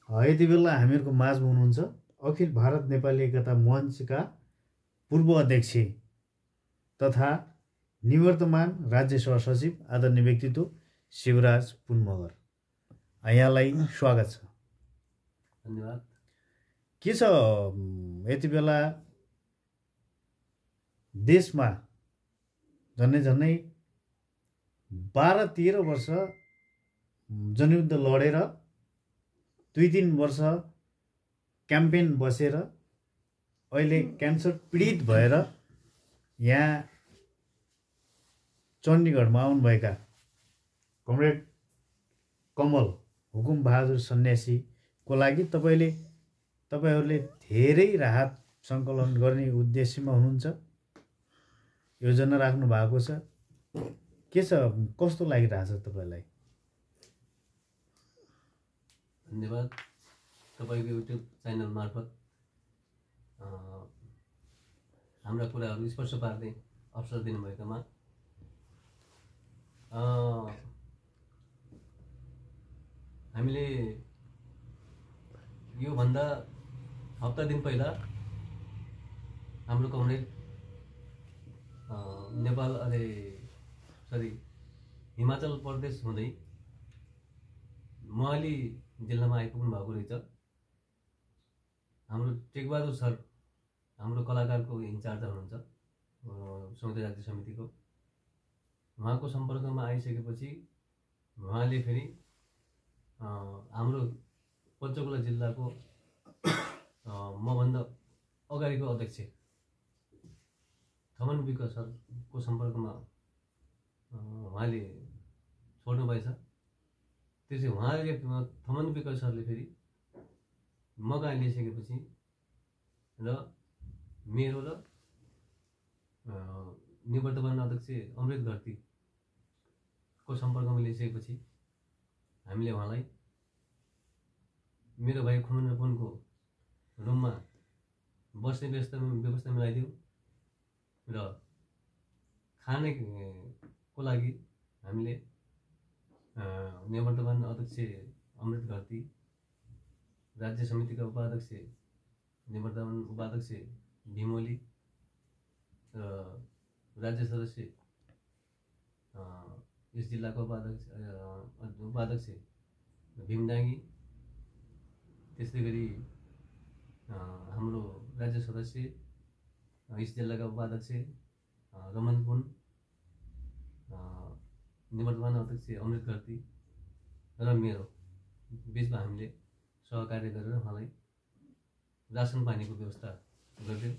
यति बेला हामीहरूको माझमा हुनुहुन्छ अखिल भारत नेपाली एकता मञ्चका पूर्व अध्यक्ष तथा निवर्तमान राज्य सभा सचिव आदरणीय व्यक्तित्व शिवराज पुन मगर। यहाँलाई स्वागत छ। धन्यवाद। के छ यति बेला देशमा झन्डै 12-13 वर्ष जनयुद्ध लडेर 2-3 वर्ष क्याम्पेन बसेर अहिले क्यान्सर पीडित भएर यहाँ चण्डीगढमा आउनुभएका कमरेड कमल हुकुम बहादुर सन्यासीको लागि तपाईहरूले धेरै राहत सङ्कलन गर्ने उद्देश्यमा हुनुहुन्छ, योजना राख्नु भएको छ। के छ, कस्तो लागिरहेछ तपाईलाई? धन्यवाद। तपाईको युट्युब च्यानल मार्फत हाम्रा कुराहरू स्पष्ट पार्ने अवसर दिनुभएकोमा हामीले योभन्दा हप्ता दिन पहिला हाम्रो कमरेड हिमाचल प्रदेश हुँदै मोहाली जिल्लामा आइपुग्नु भएको रहेछ। हाम्रो टेकबहादुर सर हाम्रो कलाकारको इन्चार्ज हुनुहुन्छ संयुक्त राज्य समितिको। उहाँको सम्पर्कमा आइसकेपछि उहाँले फेरि हाम्रो पञ्चकुला जिल्लाको मभन्दा अगाडिको अध्यक्ष थमन विक सरको सम्पर्कमा उहाँले छोड्नु भएछ। त्यसै उहाँले थमन विक सरले फेरि मगा लिइसकेपछि र मेरो र निवर्तमान अध्यक्ष अमृत घरतीको सम्पर्कमा लिइसकेपछि हामीले उहाँलाई मेरो भाइ खुमन पुनको रुममा बस्ने व्यवस्था मिलाइदियौँ र खानेको लागि हामीले निवर्तमान अध्यक्ष अमृत घरती, राज्य समितिका उपाध्यक्ष निवर्तमान उपाध्यक्ष भीमोली र राज्य सदस्य यस जिल्लाको उपाध्यक्ष भीमडाङ्गी, त्यस्तै गरी हाम्रो राज्य सदस्य यस जिल्लाका उपाध्यक्ष रमन पुन, निवर्तमान अध्यक्ष अमृत घरती र मेरो बिचमा हामीले सहकार्य गरेर उहाँलाई रासन पानीको व्यवस्था गरिदियौँ।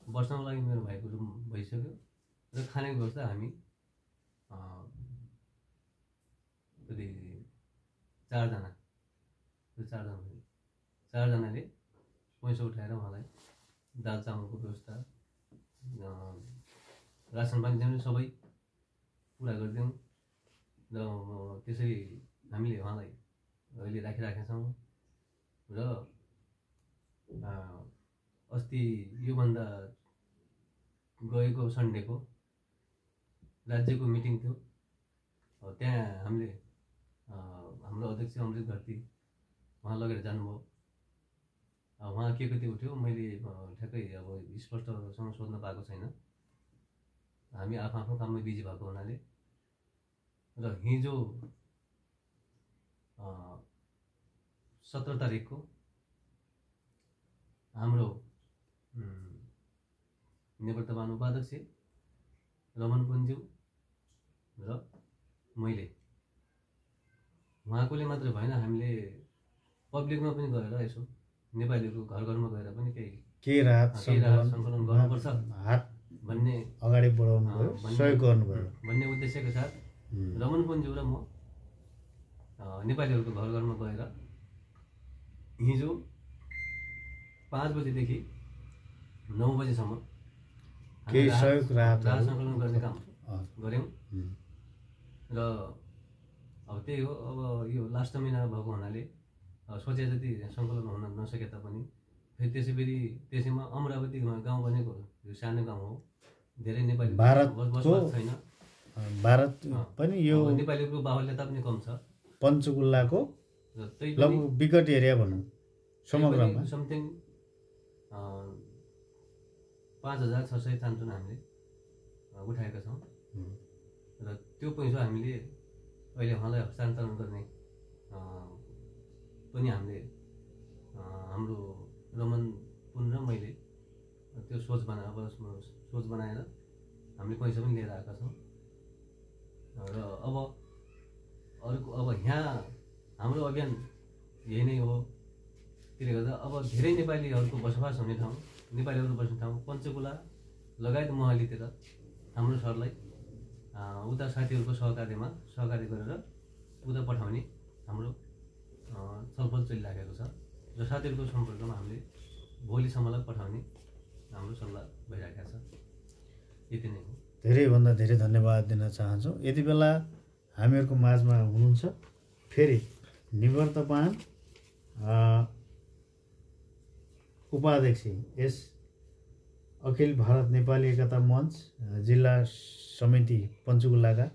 बस्नको लागि मेरो भाइको रुम भइसक्यो र खानेको व्यवस्था हामी कति चारजनाले पैसा उठाएर उहाँलाई दाल चामलको व्यवस्था, रासन पानी चाहिँ सबै पुरा गरिदियौँ र त्यसरी हामीले उहाँलाई अहिले राखिराखेका छौँ। र अस्ति योभन्दा गएको सन्डेको राज्यको मिटिङ थियो, त्यहाँ हामीले हाम्रो अध्यक्ष अमृत घरती उहाँ लगेर जानुभयो। उहाँ के कति उठ्यो मैले ठ्याक्कै अब स्पष्टसँग सोध्न पाएको छैन, हामी आफ्नो काममा बिजी भएको हुनाले। र हिजो 17 तारिकको हाम्रो निवर्तमान उपाध्यक्ष रमन पुन्ज्यू र मैले उहाँकोले मात्रै भएन, हामीले पब्लिकमा पनि गएर यसो नेपालीहरूको घर घरमा गएर पनि केही राहत सङ्कलन गर्नुपर्छ भन्ने अगाडि बढाउनु भयो, सहयोग गर्नुभयो भन्ने उद्देश्यका साथ रमन पुन्ज्यू र म नेपालीहरूको घर घरमा गएर हिजो 5 बजेदेखि 9 बजेसम्म केही सहयोग राहत सङ्कलन गर्ने काम गऱ्यौँ। र अब त्यही हो, अब यो लास्ट महिना भएको हुनाले सोचे जति सङ्कलन हुन नसके तापनि फेरि त्यसैमा अमरावती गाउँ भनेको यो सानो गाउँ हो, धेरै नेपाली बसोबास छैन। भारत पनि यो नेपालीको बाहुल्यता पनि कम छ। पञ्चकुलाको र त्यही लगभग विकट एरिया भनौँ समग्रमा समथिङ 5600 थानचुन हामीले उठाएका छौँ र त्यो पैसा हामीले अहिले उहाँलाई हस्तान्तरण गर्ने पनि हामीले हाम्रो रमन पुन र मैले त्यो सोच बनाएर हामीले पैसा पनि लिएर आएका छौँ र अब यहाँ हाम्रो अभियान यही नै हो। त्यसले गर्दा अब धेरै नेपालीहरूको बसोबास हुने ठाउँ, नेपालीहरू बस्ने ठाउँ पञ्चकुला लगायत मोहालीतिर हाम्रो सरलाई उता साथीहरूको सहकार्य गरेर उता पठाउने हाम्रो छलफल चलिराखेको छ र साथीहरूको सम्पर्कमा हामीले भोलिसम्मलाई पठाउने हाम्रो सल्लाह भइराखेको छ। यति नै हो। धेरैभन्दा धेरै धन्यवाद दिन चाहन्छौँ। यति बेला हामीहरूको माझमा हुनुहुन्छ फेरि निवर्तमान उपाध्यक्ष यस अखिल भारत नेपाली एकता मञ्च जिल्ला समिति पञ्चकुलाका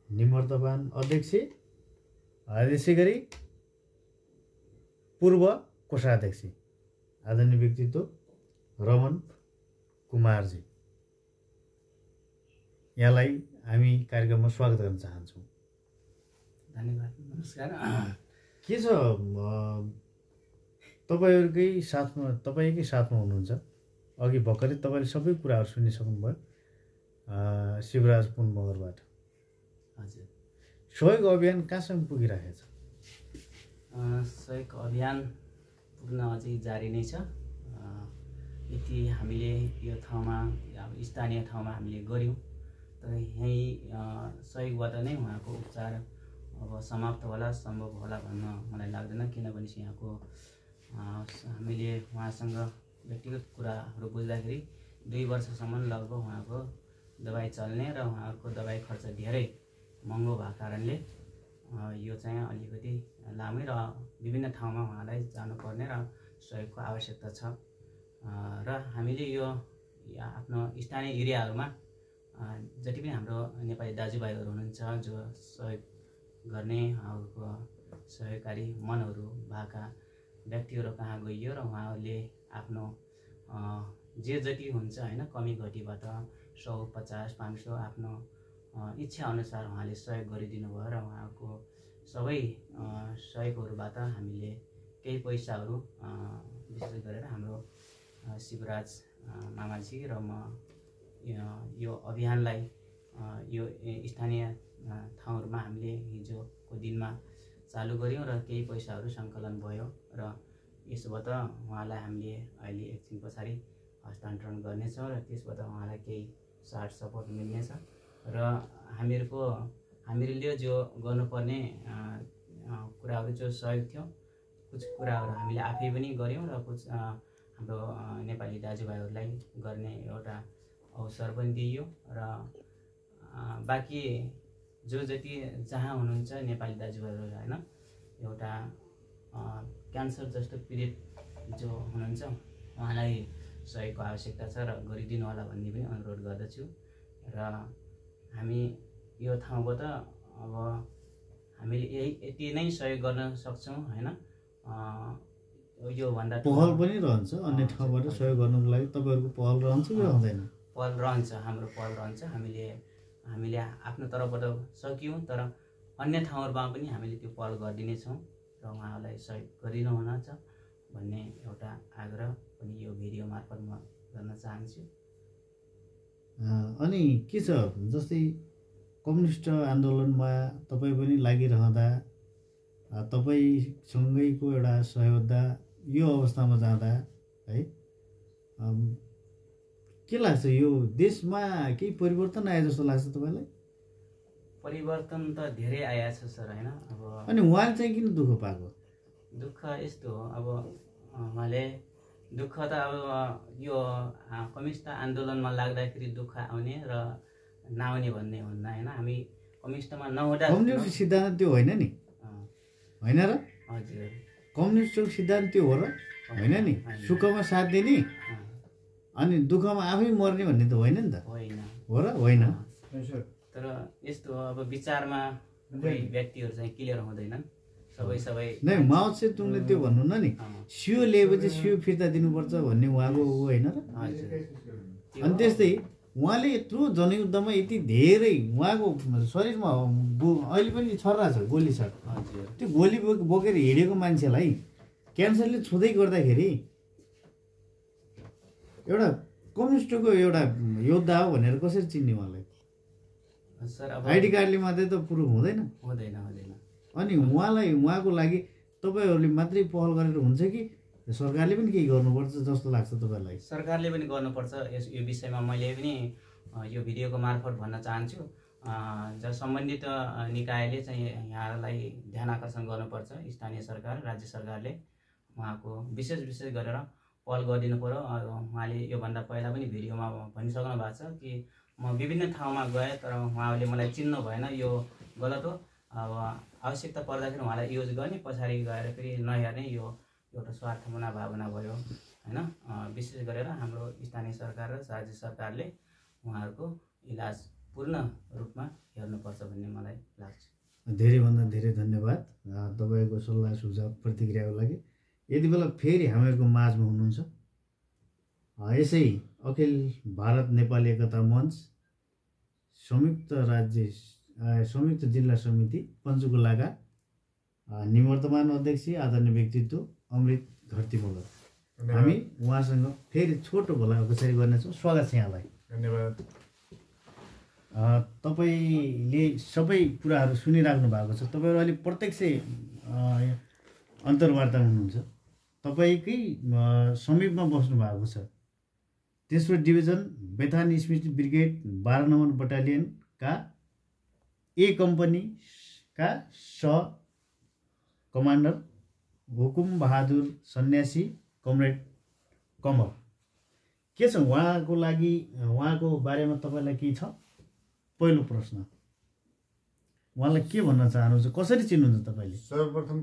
निवर्तमान अध्यक्ष, त्यसै गरी पूर्व कोषाध्यक्ष आदरणीय व्यक्तित्व रमन कुमारजी, यहाँलाई हामी कार्यक्रममा स्वागत गर्न चाहन्छौँ। धन्यवाद। नमस्कार। के छ तपाईँकै साथमा हुनुहुन्छ। अघि भर्खरै तपाईँले सबै कुराहरू सुनिसक्नुभयो शिवराज पुन मगरबाट। हजुर, सहयोग अभियान कहाँसम्म पुगिरहेको छ? सहयोग अभियान पुग्न अझै जारी नै छ। यति हामीले यो ठाउँमा अब स्थानीय ठाउँमा हामीले गऱ्यौँ, तर यहीँ सहयोगबाट नै उहाँको उपचार अब समाप्त होला, सम्भव होला भन्न मलाई लाग्दैन। किनभने यहाँको हामीले उहाँसँग व्यक्तिगत कुराहरू बुझ्दाखेरि 2 वर्षसम्म लगभग उहाँको दबाई चल्ने र उहाँको दबाई खर्च धेरै महँगो भएको कारणले यो चाहिँ अलिकति लामै र विभिन्न ठाउँमा उहाँलाई जानुपर्ने र सहयोगको आवश्यकता छ। र हामीले यो आफ्नो स्थानीय एरियाहरूमा जति पनि हाम्रो नेपाली दाजुभाइहरू हुनुहुन्छ जो सहयोग गर्ने सहयोगकारी मनहरू भएका व्यक्तिहरू कहाँ गइयो र उहाँहरूले आफ्नो जे जति हुन्छ होइन कमी घटीबाट 100, 50, 500 आफ्नो इच्छा अनुसार उहाँले सहयोग गरिदिनु भयो र उहाँको सबै सहयोगहरूबाट हामीले केही पैसाहरू विशेष गरेर हाम्रो शिवराज मामाजी र म यो अभियानलाई यो स्थानीय ठाउँहरूमा हामीले हिजोको दिनमा चालु गऱ्यौँ र केही पैसाहरू सङ्कलन भयो र यसबाट उहाँलाई हामीले अहिले एकछिन पछाडि हस्तान्तरण गर्नेछौँ र त्यसबाट उहाँलाई केही साथ सपोर्ट मिल्नेछ। र हामीले जो गर्नुपर्ने कुराहरू जो सहयोग थियो, कुछ कुराहरू हामीले आफै पनि गऱ्यौँ र कुछ हाम्रो नेपाली दाजुभाइहरूलाई गर्ने एउटा अवसर पनि दिइयो र बाँकी जो जति जहाँ हुनुहुन्छ नेपाली दाजुभाइहरू होइन, एउटा क्यान्सर जस्तो पीडित जो हुनुहुन्छ उहाँलाई सहयोगको आवश्यकता छ र गरिदिनु होला भन्ने पनि अनुरोध गर्दछु। र हामी यो ठाउँबाट अब हामीले यति नै सहयोग गर्न सक्छौँ होइन। यो भन्दा पहल पनि रहन्छ अन्य ठाउँबाट सहयोग गर्नुको लागि तपाईँहरूको पहल रहन्छ कि रहँदैन? पहल रहन्छ, हाम्रो पहल रहन्छ। हामीले आफ्नो तर्फबाट सक्यौँ, तर अन्य ठाउँहरूमा पनि हामीले त्यो पहल गरिदिनेछौँ र उहाँहरूलाई सहयोग गरिदिनुहुनेछ भन्ने एउटा आग्रह पनि यो भिडियो मार्फत म गर्न चाहन्छु। अनि के छ, जस्तै कम्युनिस्ट आन्दोलनमा तपाईँ पनि लागिरहँदा तपाईँसँगैको एउटा सहयोद्धा यो अवस्थामा जाँदा है के लाग्छ, यो देशमा केही परिवर्तन आए जस्तो लाग्छ तपाईँलाई? परिवर्तन त धेरै आएको छ सर होइन। अब अनि उहाँले चाहिँ किन दुःख पाएको? दुःख यस्तो हो, अब उहाँले दुःख त अब यो कम्युनिस्ट आन्दोलनमा लाग्दाखेरि दुःख आउने र नआउने भन्ने हुन्न होइन। हामी कम्युनिस्टमा नहुँदा कम्युनिस्ट सिद्धान्त त्यो होइन नि, होइन र? हजुर, कम्युनिस्टको सिद्धान्त त्यो हो र होइन नि? सुखमा साथ दिने अनि दुःखमा आफै मर्ने भन्ने त होइन नि त, होइन हो र? होइन। तर यस्तो हो, अब विचारमा कोही व्यक्तिहरू चाहिँ क्लियर हुँदैनन् सबै नै माओ सेतुङले त्यो भन्नु न नि सियो लिएपछि सियो फिर्ता दिनुपर्छ भन्ने उहाँको ऊ होइन र। अनि त्यस्तै उहाँले यत्रो जनयुद्धमा यति धेरै उहाँको शरीरमा अहिले पनि छर्रा छ, गोली छ। त्यो गोली बोकेर हिँडेको मान्छेलाई क्यान्सरले छुँदै गर्दाखेरि एउटा कम्युनिस्टको एउटा योद्धा हो भनेर कसरी चिन्ने उहाँलाई? सर अब आइडी कार्डले मात्रै त पुरो हुँदैन। अनि उहाँलाई उहाँको लागि तपाईँहरूले मात्रै पहल गरेर हुन्छ कि सरकारले पनि केही गर्नुपर्छ जस्तो लाग्छ तपाईँलाई? सरकारले पनि गर्नुपर्छ। यो विषयमा मैले पनि यो भिडियोको मार्फत भन्न चाहन्छु, सम्बन्धित निकायले चाहिँ यहाँलाई ध्यान आकर्षण गर्नुपर्छ। स्थानीय सरकार, राज्य सरकारले उहाँको विशेष गरेर पहल गरिदिनु पर्यो। उहाँले योभन्दा पहिला पनि भिडियोमा भनिसक्नु भएको छ कि म विभिन्न ठाउँमा गएँ तर उहाँले मलाई चिन्नु भएन, यो गलत हो। अब आवश्यकता पर्दाखेरि उहाँलाई युज गर्ने, पछाडि गएर फेरि नहेर्ने, यो एउटा स्वार्थपूर्ण भावना भयो होइन। विशेष गरेर हाम्रो स्थानीय सरकार र राज्य सरकारले उहाँहरूको इलाज पूर्ण रूपमा हेर्नुपर्छ भन्ने मलाई लाग्छ। धेरैभन्दा धेरै धन्यवाद तपाईँको सल्लाह सुझाव प्रतिक्रियाको लागि। यति बेला फेरि हामीहरूको माझमा हुनुहुन्छ यसै अखिल भारत नेपाली एकता मञ्च संयुक्त जिल्ला समिति पञ्चकुलाका निवर्तमान अध्यक्ष आदरणीय व्यक्तित्व अमृत घरती मगर, हामी उहाँसँग फेरि छोटो भलाकुसारी गर्नेछौँ। स्वागत छ यहाँलाई। धन्यवाद। तपाईँले सबै कुराहरू सुनिराख्नु भएको छ। तपाईँहरू अहिले प्रत्यक्ष अन्तर्वार्तामा हुनुहुन्छ। तपाईँकै समीपमा बस्नु भएको छ। तेस्रो डिभिजन बेथान स्मृति ब्रिगेड 12 नम्बर बटालियनका ए कम्पनीका कमान्डर हुकुम बहादुर सन्यासी कमरेड कमल, के छ उहाँको लागि, उहाँको बारेमा तपाईँलाई के छ? पहिलो प्रश्न, उहाँलाई के भन्न चाहनुहुन्छ, कसरी चिन्नुहुन्छ तपाईँले? सर्वप्रथम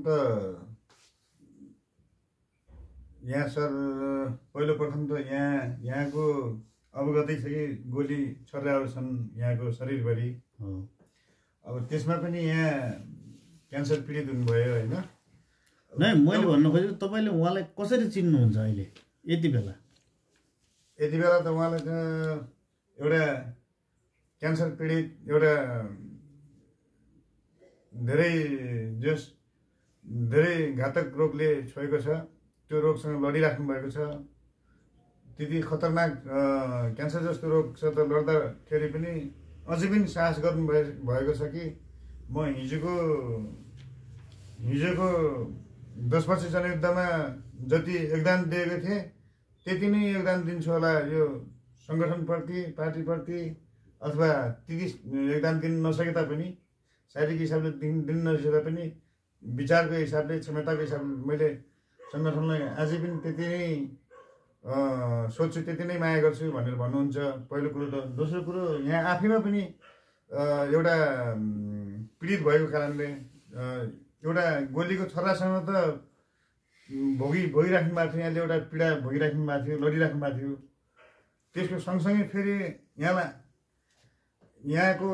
त यहाँ यहाँको अवगतै छ कि गोली छर्राहरू छन् यहाँको शरीरभरि। अब त्यसमा पनि यहाँ क्यान्सर पीडित हुनुभयो होइन। नै मैले भन्नु खोजेको तपाईँले उहाँलाई कसरी चिन्नुहुन्छ अहिले यति बेला? यति बेला त उहाँलाई त एउटा क्यान्सर पीडित, एउटा धेरै घातक रोगले छोएको छ। त्यो रोगसँग लडिराख्नु भएको छ। त्यति खतरनाक क्यान्सर जस्तो रोगसित लड्दाखेरि पनि अझै पनि साहस गर्नु भएको छ कि म हिजोको 10 वर्ष जनयुद्धमा जति योगदान दिएको थिएँ त्यति नै योगदान दिन्छु होला यो सङ्गठनप्रति, पार्टीप्रति, अथवा त्यति योगदान दिन नसके तापनि, शारीरिक हिसाबले दिन नसके तापनि विचारको हिसाबले, क्षमताको हिसाबले मैले सङ्गठनलाई अझै पनि त्यति नै सोच्छु, त्यति नै माया गर्छु भनेर भन्नुहुन्छ पहिलो कुरो त। दोस्रो कुरो, यहाँ आफैमा पनि एउटा पीडित भएको कारणले एउटा गोलीको छर्रासँग त भोगिराख्नु भएको थियो, यहाँले एउटा पीडा भोगिराख्नु भएको थियो, लडिराख्नु भएको थियो। त्यसको सँगसँगै फेरि यहाँको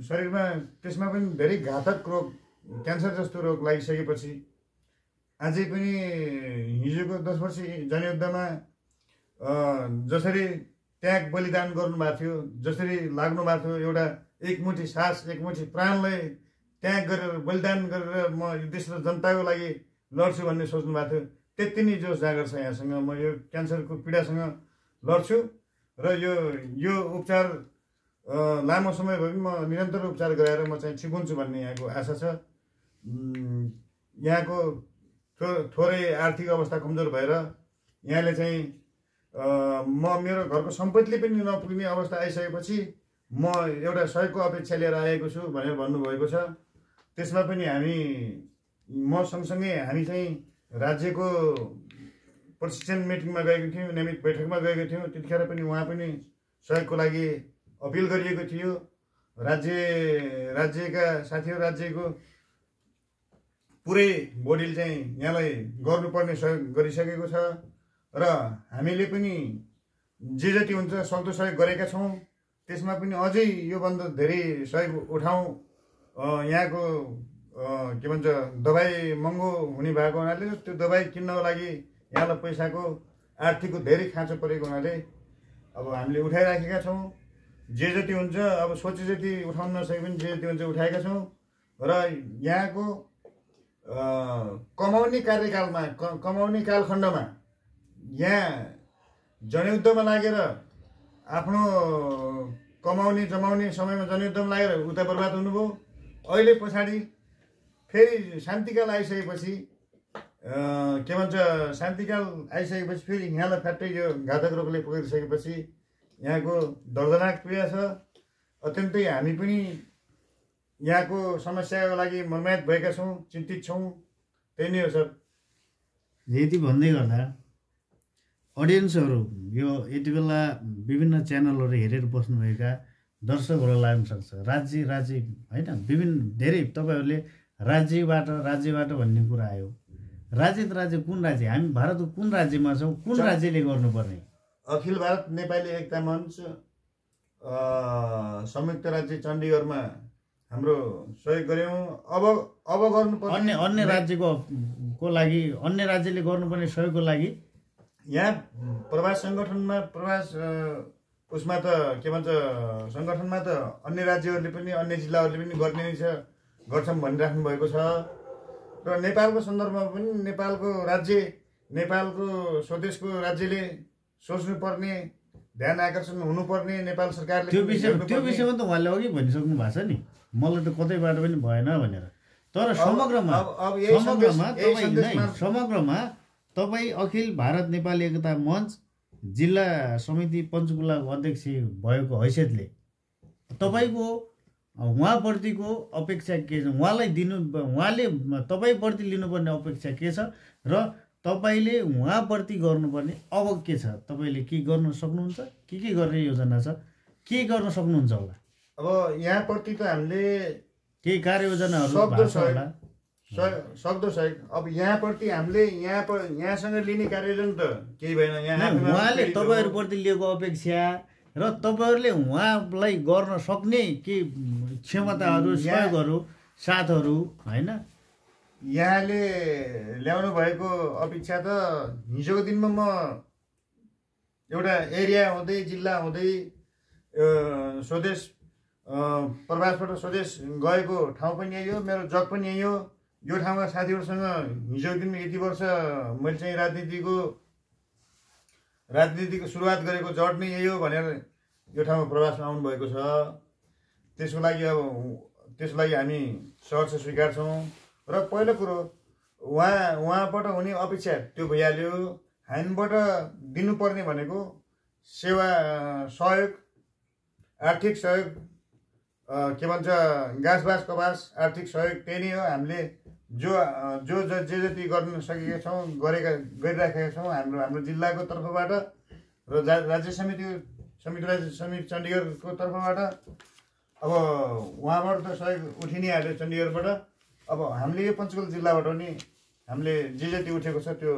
शरीरमा त्यसमा पनि धेरै घातक रोग, क्यान्सर जस्तो रोग लागिसकेपछि अझै पनि हिजोको 10 वर्ष जनयुद्धमा जसरी त्याग बलिदान गर्नुभएको थियो, जसरी लाग्नु भएको थियो, एउटा एकमुठी सास, एकमुठी प्राणलाई त्याग गरेर बलिदान गरेर म यो देश र जनताको लागि लड्छु भन्ने सोच्नु भएको थियो, त्यति नै जोस जागर छ यहाँसँग। म यो क्यान्सरको पीडासँग लड्छु र यो उपचार लामो समय भए पनि म निरन्तर उपचार गराएर म चाहिँ ठिक हुन्छु भन्ने यहाँको आशा छ। यहाँको थोरै आर्थिक अवस्था कमजोर भएर यहाँले चाहिँ मेरो घरको सम्पत्तिले पनि नपुग्ने अवस्था आइसकेपछि म एउटा सहयोगको अपेक्षा लिएर आएको छु भनेर भन्नुभएको छ। त्यसमा पनि म सँगसँगै हामी चाहिँ राज्यको प्रशिक्षण मिटिङमा गएको थियौँ, नियमित बैठकमा गएको थियौँ। त्यतिखेर पनि उहाँ पनि सहयोगको लागि अपिल गरिएको थियो। राज्यका साथीहरू, राज्यको पुरै बोडीले चाहिँ यहाँलाई गर्नुपर्ने सहयोग गरिसकेको छ र हामीले पनि जे जति हुन्छ सक्दो सहयोग गरेका छौँ। त्यसमा पनि अझै योभन्दा धेरै सहयोग उठाउँ, यहाँको के भन्छ दबाई महँगो हुने भएको हुनाले त्यो दबाई किन्नको लागि यहाँलाई पैसाको आर्थिकको धेरै खाँचो परेको हुनाले अब हामीले उठाइराखेका छौँ। जे जति हुन्छ अब सोचे जति उठाउन नसके पनि जे जति हुन्छ उठाएका छौँ र यहाँको कमाउने कार्यकालमा कमाउने कालखण्डमा यहाँ जनयुद्धमा लागेर आफ्नो कमाउने जमाउने समयमा जनयुद्धमा लागेर उता बर्बाद हुनुभयो। अहिले पछाडि फेरि शान्तिकाल आइसकेपछि के भन्छ शान्तिकाल आइसकेपछि फेरि यहाँलाई फ्याट्टै यो घातक रोगले पक्रिसकेपछि यहाँको दर्दनाक पीडा छ। अत्यन्तै हामी पनि यहाँको समस्याको लागि मर्माहत भएका छौँ, चिन्तित छौँ। त्यही नै हो सर। यति भन्दै गर्दा अडियन्सहरू यो यति बेला विभिन्न च्यानलहरू हेरेर बस्नुभएका दर्शकहरूलाई लाग्न सक्छ राज्य होइन विभिन्न धेरै तपाईँहरूले राज्यबाट भन्ने कुरा आयो। राज्य कुन राज्य? हामी भारतको कुन राज्यमा छौँ? कुन राज्यले गर्नुपर्ने? अखिल भारत नेपाली एकता मञ्च संयुक्त राज्य चण्डीगढमा हाम्रो सहयोग गऱ्यौँ। अब गर्नुपर्ने अन्य राज्यको लागि अन्य राज्यले गर्नुपर्ने सहयोगको लागि यहाँ प्रवास सङ्गठनमा उसमा त के भन्छ सङ्गठनमा त अन्य राज्यहरूले पनि अन्य जिल्लाहरूले पनि गर्ने नै छ, गर्छौँ भनिराख्नु भएको छ। र नेपालको सन्दर्भमा पनि नेपालको स्वदेशको राज्यले सोच्नुपर्ने, ध्यान आकर्षण हुनुपर्ने नेपाल सरकारले त्यो विषयमा त उहाँले अघि भनिसक्नु भएको छ नि, मलाई त कतैबाट पनि भएन भनेर। तर समग्रमा तपाईँ अखिल भारत नेपाली एकता मञ्च जिल्ला समिति पञ्चकुलाको अध्यक्ष भएको हैसियतले तपाईँको उहाँप्रतिको अपेक्षा के छ? उहाँले तपाईँप्रति लिनुपर्ने अपेक्षा के छ र तपाईँले उहाँप्रति गर्नुपर्ने अब के छ? तपाईँले के गर्न सक्नुहुन्छ? के गर्ने योजना छ? के गर्न सक्नुहुन्छ होला? अब यहाँप्रति त हामीले केही कार्ययोजनाहरू भएको छ होला? सक्दो सहयोग। अब यहाँप्रति हामीले यहाँसँग लिने कार्ययोजना त केही भएन। उहाँले तपाईँहरूप्रति लिएको अपेक्षा र तपाईँहरूले उहाँलाई गर्न सक्ने के क्षमताहरू, सहयोगहरू, साथहरू होइन? यहाँले ल्याउनु भएको अपेक्षा त हिजोको दिनमा म एउटा एरिया हुँदै जिल्ला हुँदै स्वदेश प्रवासबाट स्वदेश गएको ठाउँ पनि यही हो, मेरो जग पनि यही हो। यो ठाउँमा साथीहरूसँग हिजोको दिनमा यति वर्ष मैले चाहिँ राजनीतिको सुरुवात गरेको जड नै यही हो भनेर यो ठाउँमा प्रवासमा आउनुभएको छ। त्यसको लागि हामी सहर्ष स्वीकार्छौँ। र पहिलो कुरो उहाँबाट हुने अपेक्षा त्यो भइहाल्यो। हामीबाट दिनुपर्ने भनेको सेवा सहयोग, आर्थिक सहयोग, के भन्छ घाँसबास कबास आर्थिक सहयोग त्यही नै हो। हामीले जे जति गर्न सकेका छौँ गरिराखेका छौँ हाम्रो जिल्लाको तर्फबाट र राज्य समिति चण्डीगढको तर्फबाट। अब उहाँबाट त सहयोग उठि नै हाल्यो चण्डीगढबाट। अब हामीले यो पञ्चकुला जिल्लाबाट पनि हामीले जे जति उठेको छ त्यो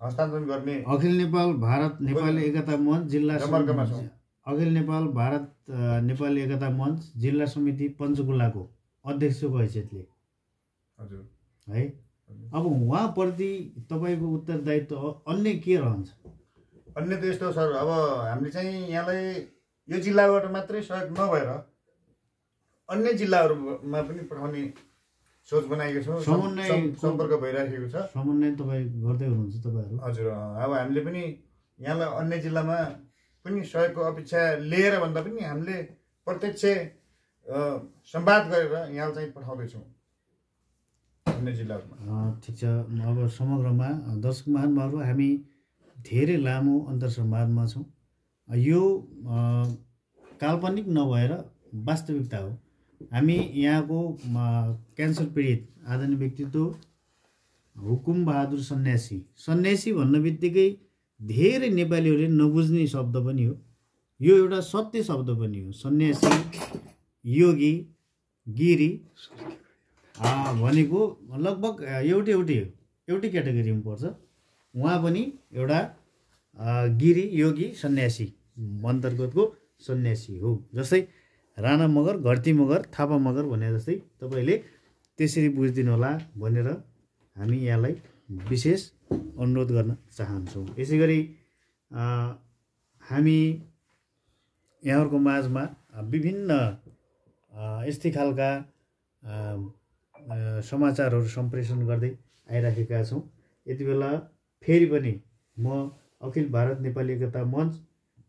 हस्तान्तरण गर्ने अखिल नेपाल भारत नेपाली एकता मञ्च जिल्ला सम्पर्कमा छौँ। अखिल नेपाल भारत नेपाली एकता मञ्च जिल्ला समिति पञ्चकुलाको अध्यक्षको हैसियतले हजुर है। अब उहाँप्रति तपाईँको उत्तरदायित्व अन्य के रहन्छ? अन्य त यस्तो सर, अब हामीले चाहिँ यहाँलाई यो जिल्लाबाट मात्रै सहयोग नभएर अन्य जिल्लाहरूमा पनि पठाउने सोच बनाएको छौँ। सम्पर्क भइराखेको छ। समन्वय तपाईँ गर्दै हुनुहुन्छ तपाईँहरू? हजुर। अब हामीले पनि यहाँलाई अन्य जिल्लामा पनि सहयोगको अपेक्षा लिएर भन्दा पनि हामीले प्रत्यक्ष संवाद गरेर यहाँ चाहिँ पठाउँदैछौँ अन्य जिल्लाहरूमा। ठिक छ। अब समग्रमा दर्शक महानुभावहरू हामी धेरै लामो अन्तर्संवादमा छौँ। यो काल्पनिक नभएर वास्तविकता हो। हामी यहाँको क्यान्सर पीडित आदरणीय व्यक्तित्व हुकुम बहादुर सन्यासी भन्ने बित्तिकै धेरै नेपालीहरूले नबुझ्ने शब्द पनि हो। यो एउटा सत्य शब्द पनि हो। सन्यासी, योगी, गिरी भनेको लगभग एउटै क्याटेगोरीमा पर्छ। उहाँ पनि एउटा गिरी, योगी, सन्यासी अन्तर्गतको सन्यासी हो। जस्तै राणा मगर, घरती मगर, थापा मगर भने जस्तै तपाईँले त्यसरी बुझिदिनु होला भनेर हामी यहाँलाई विशेष अनुरोध गर्न चाहन्छौँ। यसै गरी हामी यहाँहरूको माझमा विभिन्न यस्तै खालका समाचारहरू सम्प्रेषण गर्दै आइराखेका छौँ। यति बेला फेरि पनि म अखिल भारत नेपाली एकता मञ्च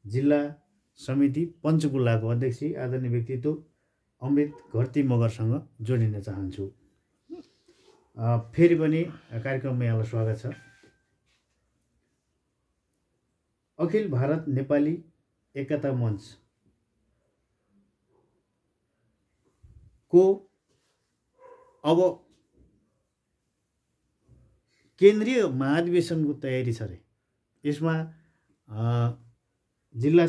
जिल्ला समिति पञ्चकुलाको अध्यक्ष आदरणीय व्यक्तित्व अमृत घरती मगरसँग जोडिन चाहन्छु। फेरि पनि कार्यक्रममा यहाँलाई स्वागत छ। अखिल भारत नेपाली एकता मञ्च को अब केन्द्रीय महाधिवेशनको तयारी छ रे। यसमा जिल्ला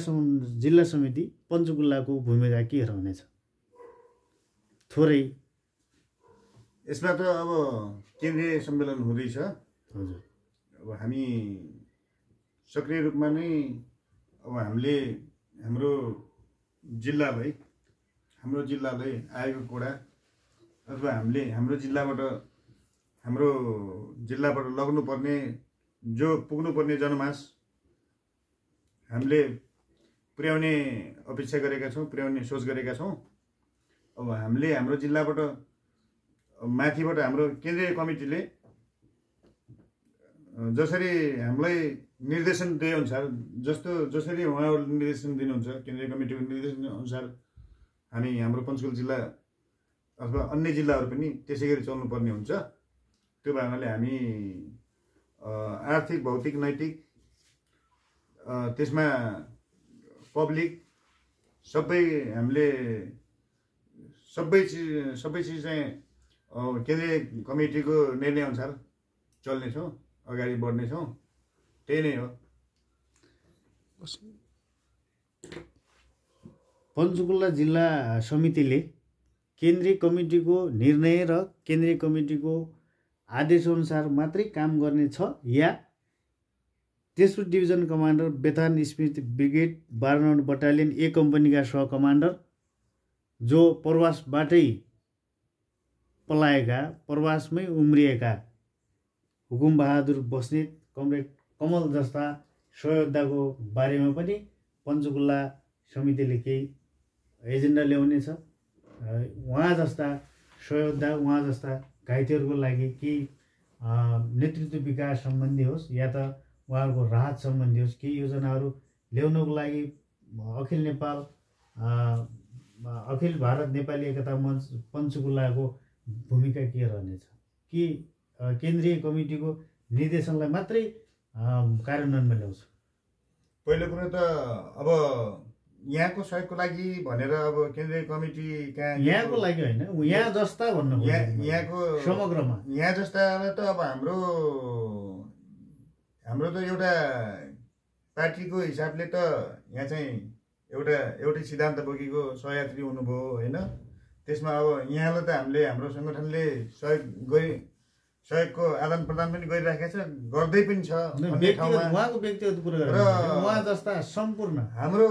समिति पञ्चकुलाको भूमिका के रहनेछ? थोरै यसमा त अब केन्द्रीय सम्मेलन हुँदैछ। हजुर, अब हामी सक्रिय रूपमा नै अब हामीले हाम्रो जिल्लालाई आएको कुरा अथवा हामीले हाम्रो जिल्लाबाट लग्नुपर्ने जो पुग्नुपर्ने जनमास हामीले पुर्याउने अपेक्षा गरेका छौँ, पुर्याउने सोच गरेका छौँ। अब हामीले हाम्रो जिल्लाबाट माथिबाट हाम्रो केन्द्रीय कमिटीले जसरी हामीलाई निर्देशन दिए अनुसार जसरी उहाँहरूले निर्देशन दिनुहुन्छ, केन्द्रीय कमिटीको निर्देशन अनुसार हामी हाम्रो पञ्चकुला जिल्ला अथवा अन्य जिल्लाहरू पनि त्यसै गरी चल्नुपर्ने हुन्छ। त्यो भावनाले हामी आर्थिक, भौतिक, नैतिक त्यसमा पब्लिक हामीले सबै चिज चाहिँ केन्द्रीय कमिटीको निर्णय अनुसार चल्नेछौँ, अगाडि बढ्नेछौँ। त्यही नै हो। पञ्चकुला जिल्ला समितिले केन्द्रीय कमिटीको निर्णय र केन्द्रीय कमिटीको आदेशअनुसार मात्रै काम गर्ने छ या तेस्रो division commander Bethan Smith brigade 12 number battalion A कम्पनीका सह कमान्डर जो प्रवासबाटै पलाएका, प्रवासमै उम्रिएका हुकुमबहादुर बस्नेत, कमरेड कमल जस्ता सहयोद्धाको बारेमा पनि पञ्चकुला समितिले केही एजेन्डा ल्याउनेछ। उहाँ जस्ता सहयोद्धा, उहाँ जस्ता घाइतेहरूको लागि केही नेतृत्व विकास सम्बन्धी होस् या त उहाँहरूको राहत सम्बन्धी होस्, केही योजनाहरू ल्याउनको लागि अखिल भारत नेपाली एकता मञ्च पञ्चकुलाको भूमिका के रहनेछ? कि केन्द्रीय कमिटीको निर्देशनलाई मात्रै कार्यान्वयनमा ल्याउँछ? पहिलो कुरो त अब यहाँको सहयोगको लागि भनेर अब केन्द्रीय कमिटी कहाँ यहाँको लागि होइन, यहाँ जस्ता भन्नु यहाँको समग्रमा यहाँ जस्तालाई त अब हाम्रो त एउटा पार्टीको हिसाबले त यहाँ चाहिँ एउटै सिद्धान्त बोकेको सहयात्री हुनुभयो होइन। त्यसमा अब यहाँलाई त हाम्रो सङ्गठनले सहयोगको आदान प्रदान पनि गरिराखेको छ, गर्दै पनि छ। उहाँको व्यक्तिगत कुरा र उहाँ जस्ता सम्पूर्ण हाम्रो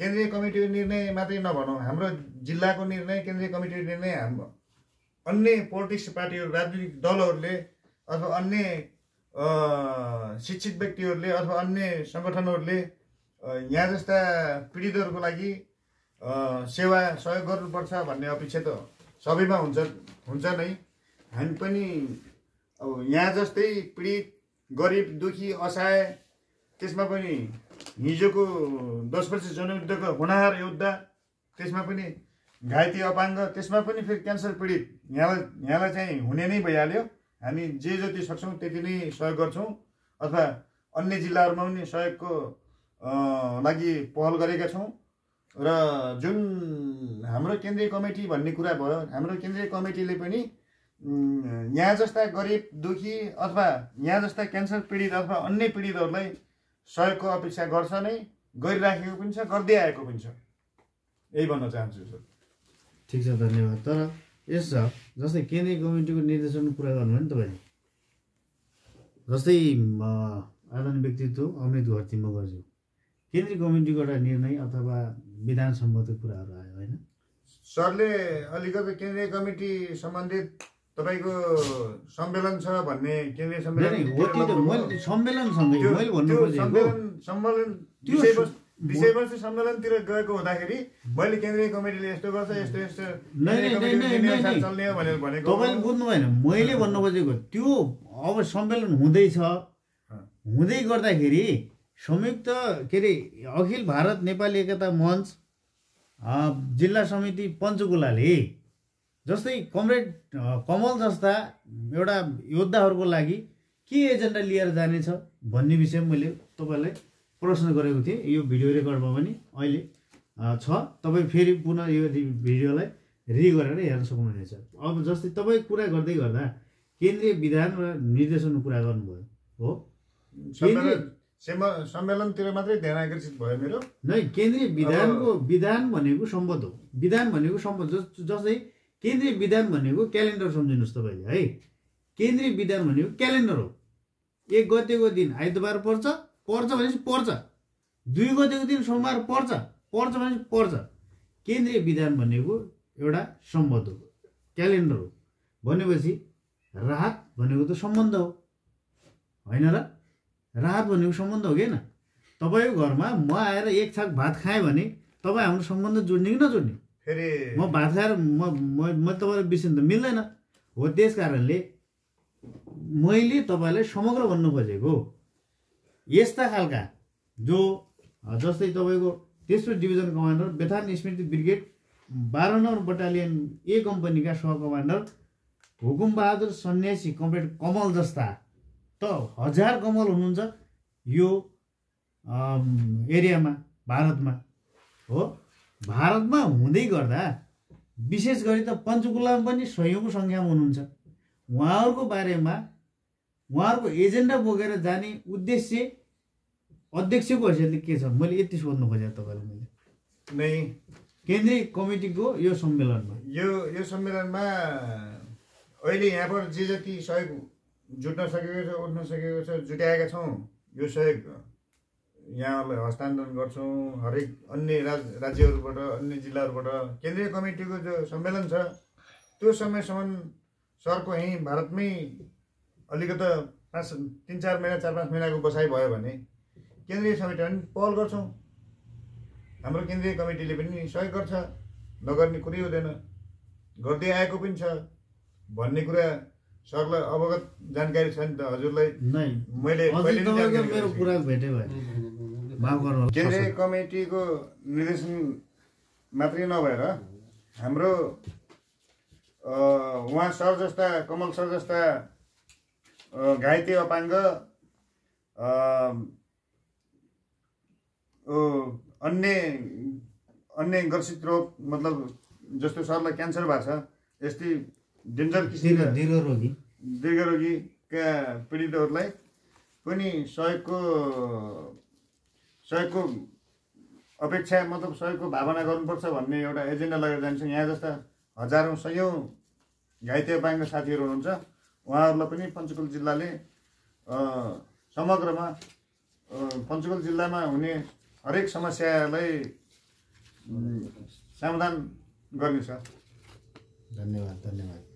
केन्द्रीय कमिटीको निर्णय मात्रै नभनौँ, हाम्रो जिल्लाको निर्णय, केन्द्रीय कमिटीको निर्णय अन्य पोलिटिक्स पार्टीहरू, राजनीतिक दलहरूले अथवा अन्य शिक्षित व्यक्तिहरूले अथवा अन्य सङ्गठनहरूले यहाँ जस्ता पीडितहरूको लागि सेवा सहयोग गर्नुपर्छ भन्ने अपेक्षा त सबैमा हुन्छ नै। हामी पनि अब यहाँ जस्तै पीडित, गरिब, दुखी, असहाय, त्यसमा पनि हिजोको 10 वर्ष जनयुद्धको होनहार योद्धा, त्यसमा पनि घाइते अपाङ्ग, त्यसमा पनि फेरि क्यान्सर पीडित यहाँलाई चाहिँ हुने नै भइहाल्यो। हामी जे जति सक्छौँ त्यति नै सहयोग गर्छौँ अथवा अन्य जिल्लाहरूमा पनि सहयोगको लागि पहल गरेका छौँ। र जुन हाम्रो केन्द्रीय कमिटी भन्ने कुरा भयो, हाम्रो केन्द्रीय कमिटीले पनि यहाँ जस्ता गरिब, दुखी अथवा यहाँ जस्ता क्यान्सर पीडित अथवा अन्य पीडितहरूलाई सहयोगको अपेक्षा गर्छ नै, गरिराखेको पनि छ, गर्दै आएको पनि छ। यही भन्न चाहन्छु सर। ठिक छ, धन्यवाद। तर यस छ जस्तै केन्द्रीय कमिटीको निर्देशनको कुरा गर्नुभयो नि तपाईँले, जस्तै आदरणीय व्यक्तित्व अमृत घरती मगरज्यू, केन्द्रीय कमिटीको एउटा निर्णय अथवा विधान सम्बद्ध कुराहरू आयो होइन? सरले अलिकति केन्द्रीय कमिटी सम्बन्धित तपाईँको सम्मेलन छ भन्ने केन्द्रीय सम्मेलन विषयवस्तु सम्मेलनतिर गएको हुँदाखेरि मैले केन्द्रीय कमिटीले यस्तो गर्छ यस्तो यस्तो चल्ने हो भनेर भनेको तपाईँले बुझ्नु भएन। मैले भन्नु खोजेको त्यो अब सम्मेलन हुँदै गर्दाखेरि संयुक्त के अरे अखिल भारत नेपाली एकता मञ्च जिल्ला समिति पञ्चकुलाले जस्तै कमरेड कमल जस्ता एउटा योद्धाहरूको लागि के एजेन्डा लिएर जानेछ भन्ने विषयमा मैले तपाईँलाई प्रश्न गरेको थिएँ। यो भिडियो रेकर्डमा पनि अहिले छ, तपाईँ फेरि पुनः यो भिडियोलाई गरेर हेर्न सक्नुहुनेछ। अब जस्तै तपाईँ कुरा गर्दै गर्दा केन्द्रीय विधान र निर्देशनको कुरा गर्नुभयो हो, सम्मेलनतिर मात्रै ध्यान आकर्षित भयो मेरो। नै केन्द्रीय विधान भनेको सम्बन्ध हो। विधान भनेको सम्बन्ध जस्तै केन्द्रीय विधान भनेको क्यालेन्डर सम्झिनुहोस् तपाईँले है। केन्द्रीय विधान भनेको क्यालेन्डर हो। 1 गतेको दिन आइतबार पर्छ भनेपछि पर्छ, 2 गतेको दिन सोमबार पर्छ भनेपछि पर्छ। केन्द्रीय विधान भनेको एउटा सम्बन्ध हो, क्यालेन्डर हो। भनेपछि राहत भनेको त सम्बन्ध हो होइन र? राहत भनेको सम्बन्ध हो कि होइन? तपाईँको घरमा म आएर 1 छाक भात खाएँ भने तपाईँ हाम्रो सम्बन्ध जोड्ने कि नजोड्ने? फेरि म भात खाएर म तपाईँलाई बिर्सिनु त मिल्दैन हो। त्यस कारणले मैले तपाईँलाई समग्र भन्नु खोजेको यस्ता खालका जो जस्तै तपाईँको तेस्रो division commander Bethan Smriti brigade 12 number battalion A कम्पनीका सह कमान्डर हुकुम बहादुर सन्यासी कमरेड कमल जस्ता त हजार कमल हुनुहुन्छ यो एरियामा भारतमा हो। भारतमा हुँदै गर्दा विशेष गरी त पञ्चकुलामा पनि सयौं सङ्ख्यामा हुनुहुन्छ। उहाँहरूको बारेमा उहाँहरूको एजेन्डा बोकेर जाने उद्देश्य अध्यक्षको हैसियतले के छ मैले यति सोध्नु खोजेँ तपाईँलाई। मैले नै केन्द्रीय कमिटीको यो सम्मेलनमा अहिले यहाँबाट जे जति सहयोग जुट्न सकेको छ उठ्न सकेको छ जुटाएका छौँ, यो सहयोग यहाँलाई हस्तान्तरण गर्छौँ। हरेक अन्य राज्यहरूबाट अन्य जिल्लाहरूबाट केन्द्रीय कमिटीको जो सम्मेलन छ त्यो समयसम्म सरको यहीँ भारतमै अलिकता 3-4 महिना 4-5 महिनाको बसाइ भयो भने केन्द्रीय समितिमा पनि पहल गर्छौँ। हाम्रो केन्द्रीय कमिटीले पनि सहयोग गर्छ, नगर्ने कुरै हुँदैन, गर्दै आएको पनि छ भन्ने कुरा सरलाई अवगत जानकारी छ नि त हजुरलाई। मैले मेरो कुरा भेटे भयो, माफ गर्नु। केन्द्रीय कमिटीको निर्देशन मात्रै नभएर हाम्रो उहाँ सर जस्ता कमल सर जस्ता घाइते अपाङ्ग अन्य ग्रसित रोग मतलब जस्तो सरलाई क्यान्सर भएको छ यस्तै डेन्जर किसिमका दीर्घरोगीका पीडितहरूलाई पनि सहयोगको अपेक्षा मतलब सहयोगको भावना गर्नुपर्छ भन्ने एउटा एजेन्डा लगेर जान्छौँ। यहाँ जस्ता हजारौँ सयौँ घाइते अपाङ्ग साथीहरू हुनुहुन्छ, उहाँहरूलाई पनि पञ्चकुल जिल्लाले समग्रमा पञ्चकुल जिल्लामा हुने हरेक समस्यालाई समाधान गर्नेछ। धन्यवाद।